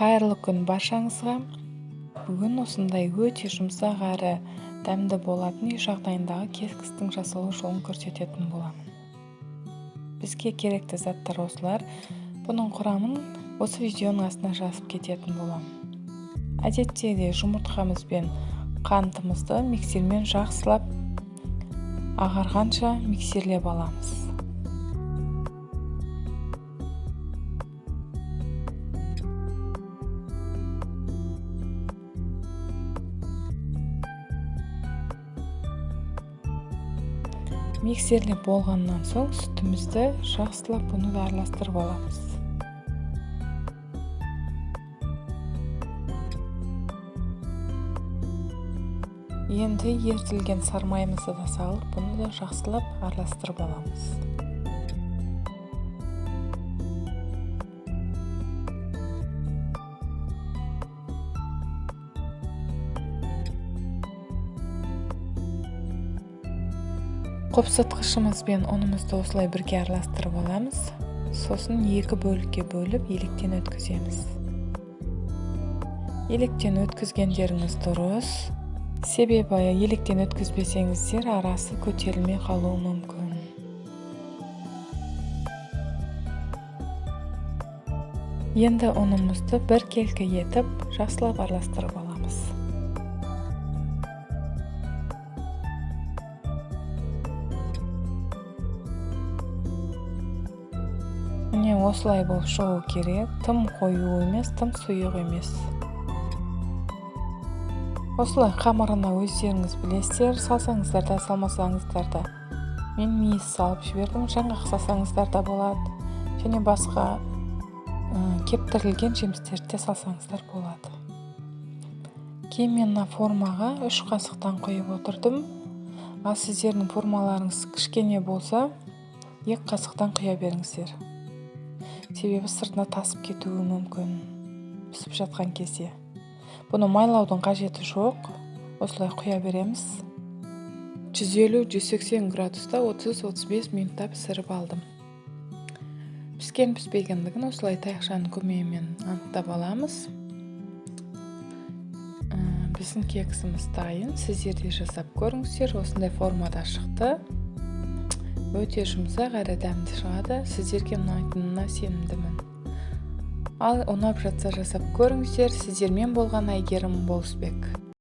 Қайырлы күн баршаңызға. Бүгін осындай өте жұмсақ әрі дәмді болатын үй жағдайындағы кекстің жасалу жолын көрсететін боламын. Бізге керекті заттар осылар. Бұның құрамын осы видеоның астына жазып кететін боламын. Әдеттегідей жұмыртқамыз бен қантымызды миксермен жақсылап ағарғанша миксерлеп аламыз. Миксерлеп болғаннан соң сүтімізді жақсылап бұны да араластырып аламыз. Енді ерітілген сармайымызды да салып, бұны да жақсылап араластырып аламыз. Қопсытқышымыз бен ұнымызды осылай бірге араластырып аламыз. Сосын екі бөлікке бөліп електен өткіземіз. Електен өткізгендеріңіз дұрыс. Себебі електен өткізбесеңіздер арасы көтерілмей қалуы мүмкін. Енді ұнымызды біркелкі етіп жақсылап араластырып аламыз. Міне осылай болып шығу керек. Тым қою емес, тым сұйық емес. Осылай қамырына өздеріңіз білесіздер, салсаңыздар да, салмасаңыздар да. Мен мейіз салып жібердім, жаңғақ салсаңыздар да болады. Және басқа кептірілген жемістерді де салсаңыздар болады. Кейін мен мына формаға 3 қасықтан құйып отырдым. Ал сіздердің формаларыңыз кішкене болса, 2 қасықтан құя беріңіздер. Себебі сыртына тасып кетуі мүмкін пісіп жатқан кезде. Бұны майлаудың қажеті жоқ. Осылай құя береміз. 150-180 градуста 30-35 минутта пісіріп алдым. Піскен піспегендігін осылай таяқшаның көмегімен анықтап аламыз. Біздің кексіміз дайын. Сіздер де жасап көріңіздер. Осындай формада шықты. Өте жұмсақ әрі дәмді шығады. Сіздерге ұнайтынына сенімдімін. Ал ұнап жатса жасап көріңіздер. Сіздермен болған Әйгерім Болысбек.